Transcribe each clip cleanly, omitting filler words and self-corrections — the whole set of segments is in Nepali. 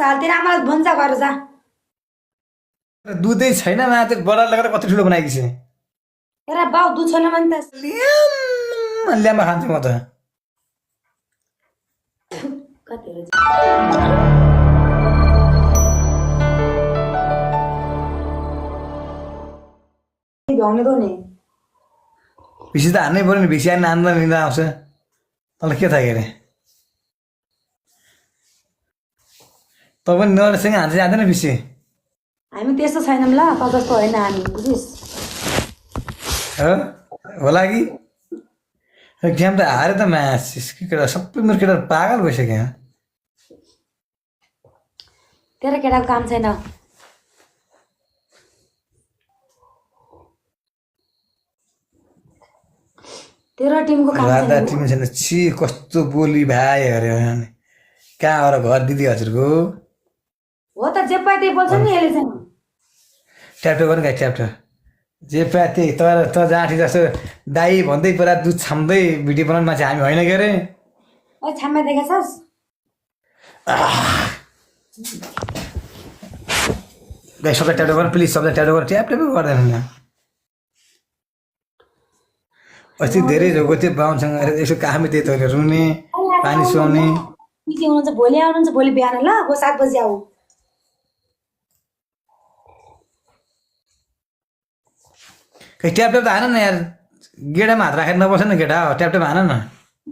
सालतिर आमालाई भन्छ गर जा दुधै छैन मा त्यो बडा लगाएर कति ठुलो बनाएकी छ तेरा बाउ दुध छैन भने त ल्यामा खान्छु म त कति हो भ्याउने त नि भिसी त हान्नै पर्यो नि भिसी हान्न हान्दा लिँदा आउँछ तँलाई के थाहा के अरे तँ पनि नरेसँग हान्छ जाँदैन भिसी हामी त्यस्तो छैनौँ ल त जस्तो होइन हामी बुझिस् हो होला कि गेम त हारे त म्याच केटा सबै मेरो केटा पागल भइसक्यो तेरो केटाको काम छैन तेरो टिमको काम राधा छैन टिम छैन छि कस्तो बोली भाइ अरे कहाँ हो र घर दिदी हजुरको हो त जे पाए त्यही बोल्छ नि यसले चाहिँ ट्याप्टो गर्नु गाई ट्याप्टो जे पाए त्यही तर त जाँठी जस्तो दाई भन्दै पुरा दुध छाम्दै भिडियो बनाउने मान्छे हामी होइन के अरे ओ छाम्मा देखेछस् गाई सबलाई ट्याप्टो गर्नु प्लिज सबलाई ट्याप्टो गर्नु ट्याप ट्यापै गर्दैन अस्ति धेरै झोको थियो बाहुनसँग यसो कामी त्यही त रुने पानी सुहाउने के हुनुहुन्छ भोलि आउनुहुन्छ भोलि बिहान ल अब 7 बजी आऊ खै ट्याप ट्याप त हान न यार गेडामा हात राखेर नबस्छ न केटा ट्याप ट्याप हान न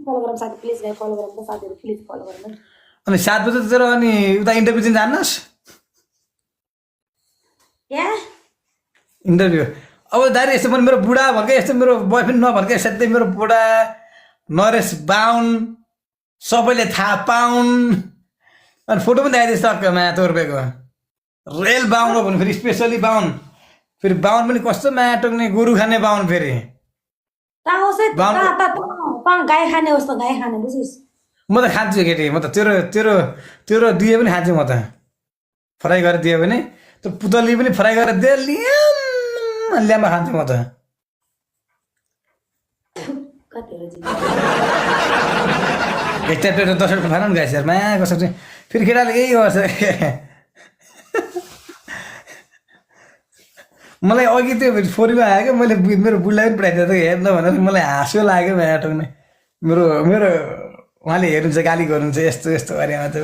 फलो गरौँ साथी प्लिज गाई फलो गरौँ त साथीहरू प्लिज फलो गरौँ अनि 7 बजी तर अनि उता इन्टरभ्यू दिन जान्नस् क्या इन्टरभ्यू अब दाइरे यस्तो पनि मेरो बुढा भर्के यस्तो मेरो बोयफ्रेन्ड नभर्के सधैँ मेरो बुढा नरेश बाहुन सबैले थाहा पाउन् अनि फोटो पनि देखाइदिएछ टक्कमा तोर्पेको रेल बाहुन हो भने फेरि स्पेसली बाहुन फेरि बाहुन पनि कस्तो माया टोक्ने गोरु खाने बाहुन फेरि ता होस् है गाई खाने होस् त गाई खाने बुझिस् म त खान्छु केटी म त तेरो तेरो तेरो दिए पनि खान्छु म त फ्राई गरेर दियो भने त्यो पुतली पनि फ्राई गरेर दिए ल्यामा खान्छु म त एकटा 10 रुपियाँ खानु नि गाइस यार माया कसो चाहिँ फेरि केटाले यही गर्छ मलाई अघि त्यो फोरीमा आयो क्या मैले मेरो बुढलाई पनि पठाइदिएको थिएँ हेर्न भनेर मलाई हाँसो लाग्यो माया टोक्ने मेरो मेरो उहाँले हेर्नुहुन्छ गाली गर्नुहुन्छ यस्तो यस्तो अरे त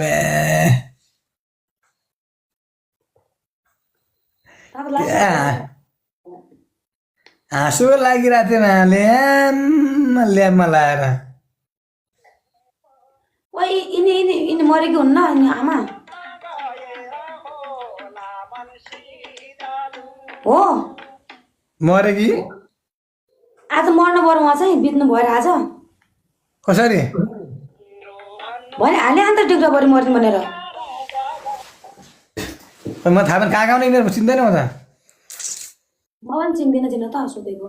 हाँसो लागिरहेको थियो मायाले ल्याबमा लाएर ओ यिनी मरेको हुन्न यिनी आमा हो मरे कि आज मर्नु पर्यो उहाँ चाहिँ बित्नु भएर आज कसरी भने हाले अन्त डिग्रा पऱ्यो मर्नु भनेर म थाहा पनि कहाँ गाउने यिनीहरू चिन्दैन म त म पनि चिन्दिनँ चिन्न त सोधेको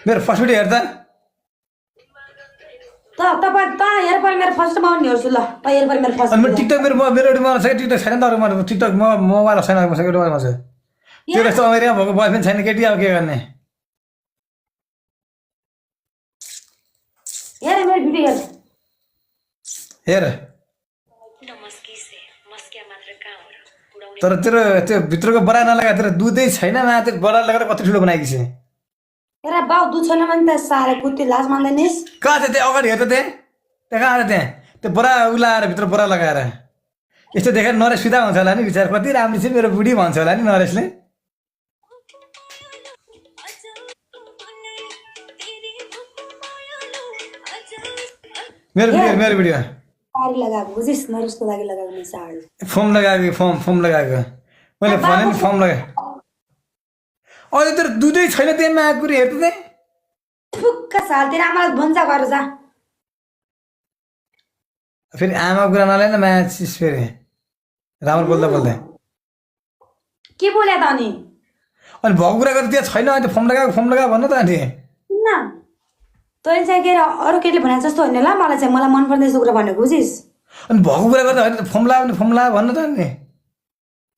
मेरो फर्स्ट भिडियो हेर त तपाईँ त हेर पऱ्यो मेरो फर्स्टमा आउने हेर्छु ल त हेर पऱ्यो मेरो फर्स्ट अनि मेरो टिकटक मेरो एउटा मलाई छ टिकटक छैन त अरू मलाई टिकटक मोबाइल छैन मसँग एउटा मोबाइलमा छ त्यो जस्तो अमेरिका भएको बोयफ्रेन्ड छैन केटी अब के गर्ने हेर मेरो भिडियो हेर हेर तर तेरो त्यो भित्रको बडा नलगा तेरो दुधै छैन मा त्यो बडा लगाएर कति ठुलो बनाएकी छ तेरा बाउ दुध छैन भने त सारे कुत्ती लाज मान्दैनिस् कहाँ छ त्यहाँ अगाडि हेर त त्यहाँ कहाँ आएर त्यहाँ त्यो बडा उलाएर भित्र बडा लगाएर यस्तो देखेर नरेश फिदा हुन्छ होला नि विचार कति राम्रो छ मेरो बुढी भन्छ होला नि नरेशले मेरो भिडियो साडी लगाएको बुझिस् नरेशको लागि लगाएको नि साडी फर्म लगाएको फर्म लगाएको मैले भने नि फर्म लगाएँ अहिले तर दुधै छैन त्यहाँ आएको कुरो हेर्नु त्यहाँ ठुक्क सालतिर आमालाई भन्छ गर जा फेरि आमा कुरा नल्याएन माया चिज फेरि राम्रो बोल्दा के बोले त अनि भएको कुरा गर्दा त्यहाँ छैन अहिले फर्म लगा भन्नु त आन्टी किन तैँले चाहिँ के अरू केटीले भने जस्तो होइन ल मलाई चाहिँ मलाई मन पर्ने यस्तो कुरा भनेको बुझिस् अनि भएको कुरा गर्दा होइन फर्म लगा भन्नु त आन्टी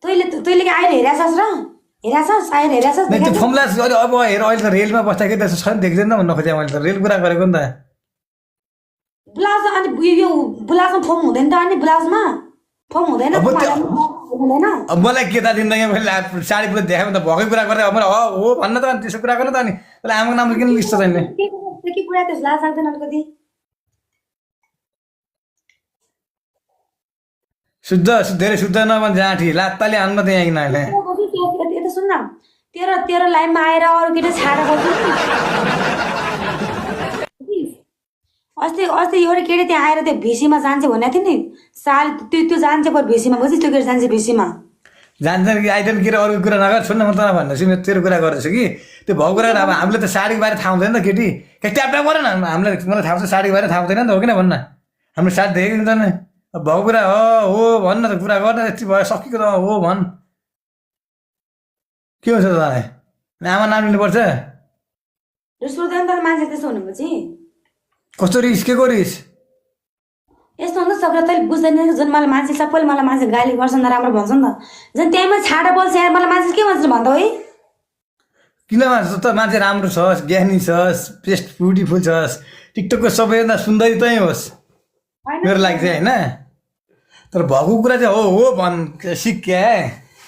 तैँले के आएर हेरेछस् र हेरेछस् आएर हेरेछस् त्यो फर्म ला अब हेर अहिले त रेलमा बस्दाखेरि त छैन देख्दैन भन्नु खोजेँ मैले त रेल कुरा गरेको नि त ब्लाउज अनि यो ब्लाउजमा फोम हुँदैन त अनि ब्लाउजमा फोम हुँदैन अब त्यो- हुँदैन अब मलाई के त जिन्दगी मैले साडी पुरा देखायो भने त भएकै कुरा गरेर अब मलाई हो भन्न त अनि त्यसो कुरा गर्नु त अनि त्यसलाई आमाको नामले किन लिस्ट छैन के पुरा त्यस लाज लाग्दैन अलिकति शुद्ध धेरै शुद्ध नभन् जाँठी लात्ताले हान्न त यहाँ किन अहिले यता सुन न तेरो तेरो लाइनमा आएर अरू केटा छाडा गर्छु अस्ति अस्ति एउटा केटी त्यहाँ आएर त्यो भिसीमा जान्छ भनेको थियो नि साल त्यो जान्छ पर भिसीमा बुझिस् त्यो केटी जान्छ भिसीमा जान्छन् कि आइतन् के अरू कुरा नगर छोड्न म तँलाई भन्दैछु मेरो तेरो कुरा गर्दैछु कि त्यो भएको कुरा अब हामीले त साडीको बारे थाहा हुँदैन नि त केटी ट्याप ट्याप गर न हामीलाई मलाई थाहा छ साडीको बारे थाहा हुँदैन नि त हो कि न भन्न हामीले साडी देखेको नि त नि अब भएको कुरा हो भन्न त कुरा गर्न यति भयो सकेको त हो भन् के हुन्छ त तँलाई आमा नाम लिनुपर्छ रिस उठ्दैन तर मान्छे त्यस्तो हुनुपर्छ कस्तो रिस के को रिस यस्तो हुन्छ सक्र तैँले बुझ्दैन जुन मलाई मान्छे सबैले मलाई मान्छे गाली गर्छ नराम्रो भन्छ नि त झन् त्यहीँमा छाडा बोल्छ यार मलाई मान्छे के भन्छ भन्दा है किन भन्छ त मान्छे राम्रो छस् ज्ञानी छस् बेस्ट ब्युटिफुल छस् टिकटकको सबैभन्दा सुन्दरी तै होस् मेरो लागि चाहिँ होइन तर भएको कुरा चाहिँ हो भन् सिक्या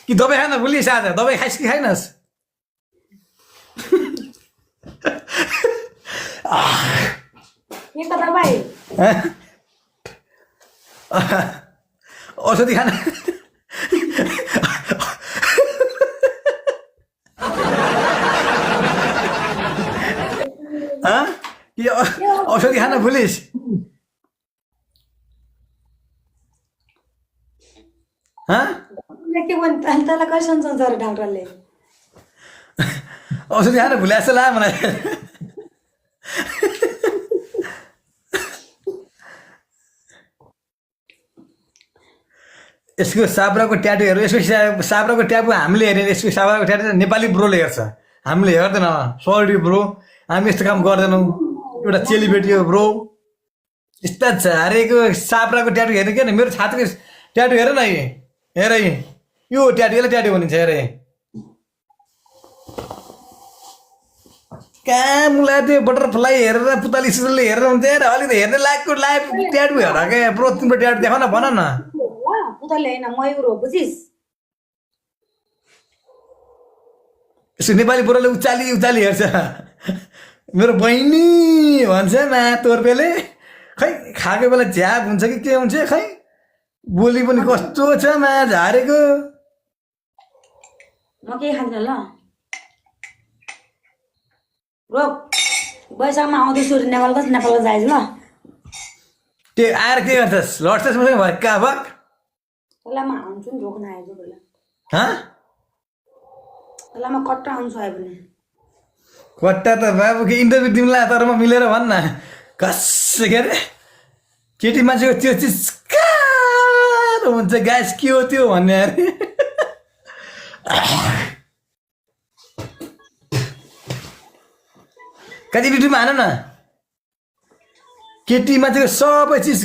कि दबाई खान भुलिस् आज दबाई खाइस् कि खाइनस् के त दबाई औषधि खाना कि औषधि खान भुलिस् के भन्नु तँलाई कसरी सम्झाउँछ अरे डाक्टरले औषधि खान भुले जस्तो लाग्यो मलाई यसको साब्राको ट्याटुहरू यसको साब्राको ट्याटु हामीले हेऱ्यो यसको साब्राको ट्याटु नेपाली ब्रोले हेर्छ हामीले हेर्दैन सरी ब्रो हामी यस्तो काम गर्दैनौँ एउटा चेलीबेटी हो ब्रो यस्ता झारेको साब्राको ट्याटु हेर्ने के मेरो छातीको ट्याटु हेर न हेर यो ट्याटु यसलाई ट्याटु भनिन्छ हेर कहाँ मुला त्यो बटरफ्लाई हेरेर पुतली सुतली हेरेर हुन्छ यार अलिकति हेर्ने लायकको लायक ट्याटु हेर क्या ब्रो तिम्रो ट्याटु देखाउ न भन न पुतले होइन मयूर हो बुझिस् यसो नेपाली बुढोले उचाली उचाली हेर्छ मेरो बहिनी भन्छ मा तोर्पेले खै खाएको बेला झ्याप हुन्छ कि के हुन्छ खै बोली पनि कस्तो छ मा झारेको म केही खाँदिनँ ल रोक वैशाखमा आउँदैछु नेपाल कस्तो नेपालमा जाइज ल त्यो आएर के गर्छस् लड्छस् मसँग भक्का भक त्यसलाई म हान्छु नि रोक्न आएछु त्यसलाई हाँ त्यसलाई म कट्टा आउँछु आयो भने कट्टा त बाबु के इन्टरभ्यू दिउँला तर म मिलेर भन् न कस के अरे केटी मान्छेको त्यो चिज कारो हुन्छ ग्यास के हो त्यो भन्ने अरे कति बिटुमा हान न केटी मान्छेको सबै चिज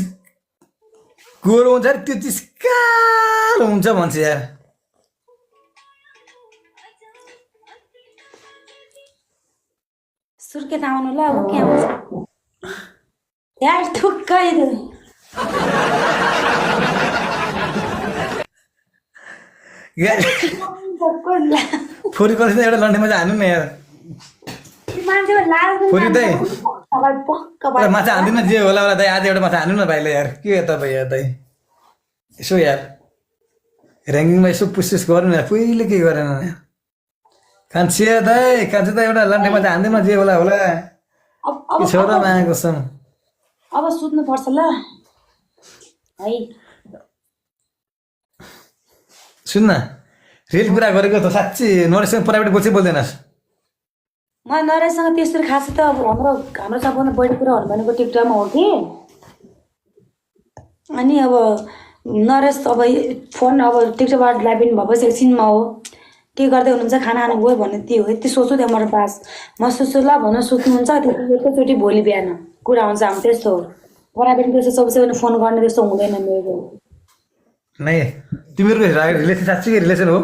गोरो हुन्छ अरे त्यो चिज कालो हुन्छ भन्छ यार सुर्केत आउनु ल अब के आउँछ यार ठुक्कै फोरी कलेज एउटा लन्डीमा चाहिँ हान्नु न यार फोरी दाइ माछा हान्दिनँ जे होला होला दाइ आज एउटा माछा हान्नु न भाइले यार के हो तपाईँ यार दाइ यसो यार ऱ्याङ्किङमा यसो पुसपुस गर्नु न पहिले के गरेन कान्छे दाइ कान्छे दाइ एउटा लन्डीमा चाहिँ हान्दिनँ जे होला होला के छोरा मागेको छ अब सुत्नु पर्छ ल है सुन्न रेल कुरा गरेको त साँच्ची नरेशसँग प्राइभेट बोल्छै बोल्दैनस् म नरेशसँग त्यसरी खास त अब हाम्रो सबभन्दा बढी कुराहरू भनेको टिकटकमा हो कि अनि अब नरेश अब फोन अब टिकटकबाट लाइभ इन भएपछि एकछिनमा हो के गर्दै हुनुहुन्छ खाना खानु गयो भने त्यो हो यति सोच्छु त्यहाँ मेरो पास म सोच्छु ल भन सुत्नुहुन्छ एकैचोटि भोलि बिहान कुरा हुन्छ हाम्रो त्यस्तो हो प्राइभेट त्यस्तो सबैले फोन गर्ने त्यस्तो हुँदैन मेरो नै तिमीहरूको रिलेसन साँच्चीकै रिलेसन हो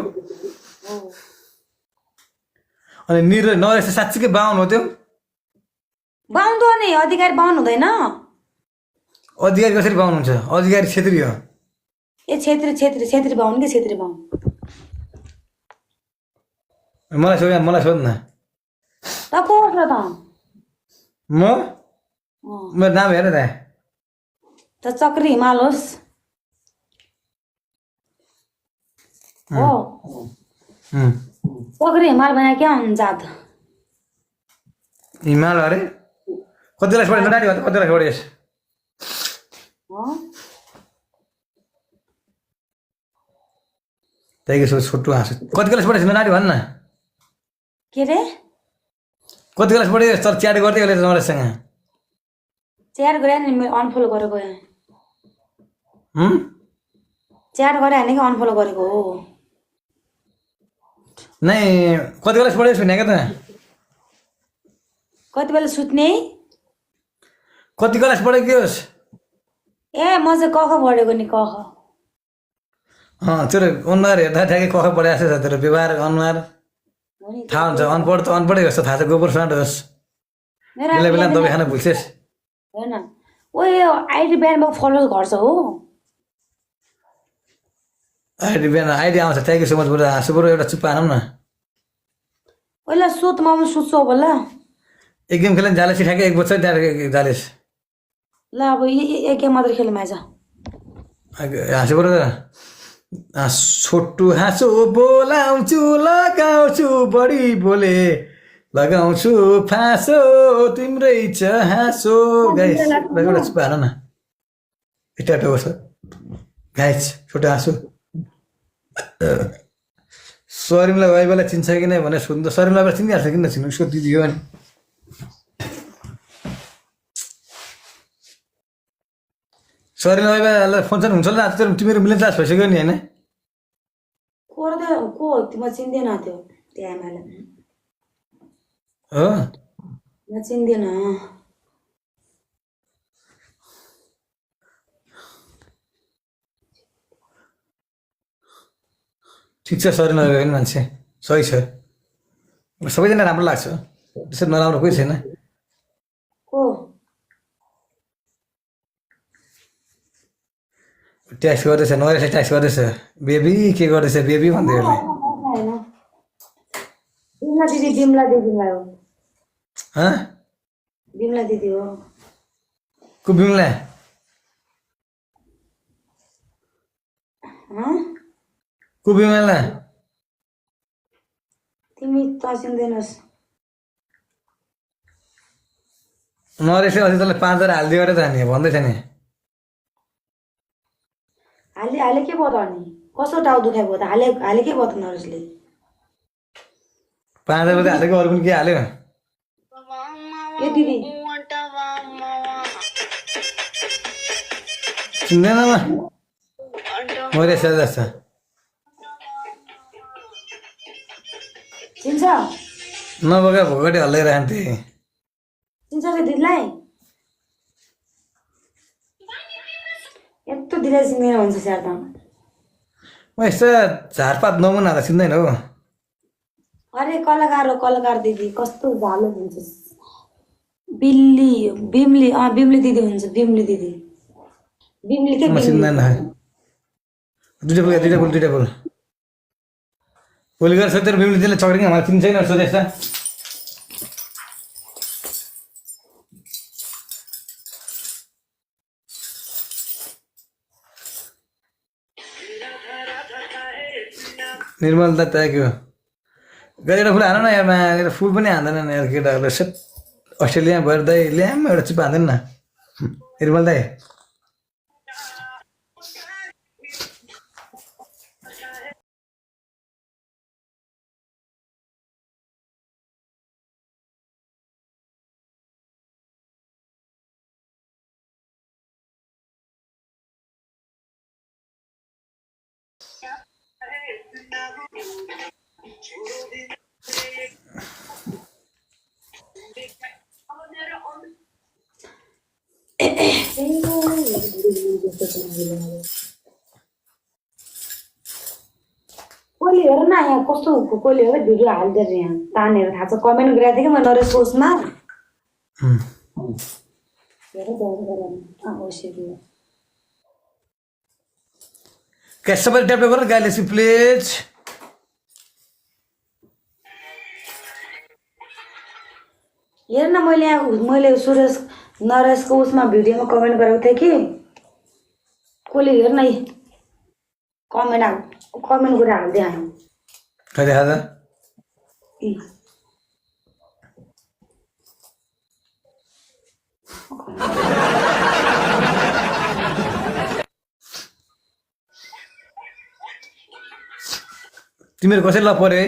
अनि नरेश साँच्चीकै बाहुन हो त्यो बाहुन त नि अधिकारी बाहुन हुँदैन अधिकारी कसरी पाउनुहुन्छ अधिकारी क्षेत्री हो ए छेत्री बाहुन कि छेत्री बाहुन मलाई सोध्न त को हो र त मेरो नाम हेर त चक्री हिमाल होस् हो चक्री हिमाल भने क्या हुन्छ जात हिमाल अरे कति क्लास पढेछ नानी कति क्लास पढेछ त्यही छोटो हाँसु कति क्लास पढेछ नानी भन्न के रे कति क्लास पढेछ चल च्याट गर्दै अहिले नरेशसँग च्याट गरे नि मैले अनफलो गरेको यहाँ हुँ च्याट गरे होइन कि अनफलो गरेको हो नै कति क्लास पढेछ सुनेको त कति बेला सुत्ने कति क्लास पढेको के होस् ए म चाहिँ कख पढेको नि कख तेरो अनुहार हेर्दा ठ्याक्कै कख पढाएको छ तेरो व्यवहार अनुहार थाहा हुन्छ अनपढ त अनपढै जस्तो थाहा छ गोबर साँड होस् बेला बेला दबाई खान भुल्छेस् होइन ओ यो आइडी बिहान फलो गर्छ हो आइडी बिहान आइडी आउँछ थ्याङ्क यू सो मच बरु हाँसु बरु एउटा चुप्पा हानौँ न ओइला सुत म पनि सुत्छु अब ल एक गेम खेल्ने जालेस ठ्याक्कै एक बज्छ त्यहाँ जालेस ल अब एक गेम मात्र खेलौँ आज हाँसु बरु छोटो हाँसो बोलाउँछु लगाउँछु बढी बोले लगाउँछु फाँसो तिम्रै छ हाँसो गाइस एउटा चुप्पा हान न यता गर्छ गाइस छोटो हाँसो सरिमलाई वाइबालाई चिन्छ कि नै भनेर सोध्नु त सरिमलाई वाइबालाई चिनिहाल्छ किन नचिन्नु उसको दिदी हो नि सरिमलाई वाइबालाई फोन चाहिँ हुन्छ होला तिमीहरू मिल्ने क्लास भइसक्यो नि होइन को म चिन्दैन त्यो आमालाई हो म चिन्दैन ठिक छ सरिमलाई वाइबा पनि मान्छे सही छ सबैजना राम्रो लाग्छ त्यसरी नराम्रो कोही छैन को ट्याक्स गर्दैछ नरेश ट्याक्स गर्दैछ बेबी के गर्दैछ बेबी भन्दै उसले बिमला दिदी बिमला हो हँ बिमला दिदी हो को बिमला को बिमला तिमी त चिन्दैनस् नरेशले अस्ति तँलाई 5000 हालिदियो अरे त नि भन्दै थियो नि हाले के भयो त अनि कस्तो टाउ दुखाइ भयो त हाले के भयो त नरेशले 5000 रुपियाँ हालेको अरू पनि के हाल्यो ए दिदी चिन्दैनमा मैले जस्तो चिन्छ नबगा भोगटे हल्लाइरहन्थे चिन्छ रे दिदीलाई यत्रो दिदीलाई चिन्दैन भन्छ स्याहार त म यस्तो झारपात नमुनाहरू चिन्दैन हो अरे कलाकार दिदी कस्तो झालो हुन्छ बिमली दिदी हुन्छ बिमली दिदी बिमली के म चिन्दैन दुईटा बोल भोलि गएर सोधेर बिमली दिदीले चक्रिङ मलाई चिन्छ छैन सोधेछ निर्मल त त्याग्यो गरेर फुल हान न यार फुल पनि हान्दैन यार केटाहरूले सेट अस्ट्रेलिया भएर दाइ ल्याम एउटा चिप हान्दैन न निर्मल दाइ कोहीले हेर न यहाँ कस्तो कोहीले हेर भिडियो हालिदिएर यहाँ तानेर थाहा छ कमेन्ट गरेको थिएँ कि म नरेश पोस्टमा हेर जाउँ गरौँ आवश्यक क्या सबैले ट्याप गर गाइलेसी प्लिज हेर न मैले सुरेश नरेशको उसमा भिडियोमा कमेन्ट गरेको थिएँ कि कसले हेर न कमेन्ट गरेर हाल्दै आयो खै देखा त यी। तिमीहरू कसरी लप पऱ्यो है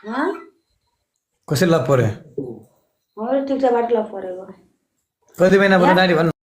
हँ कसरी लप पऱ्यो ठिक छ बाटो ल परेको कति महिना भयो नानी भन्नु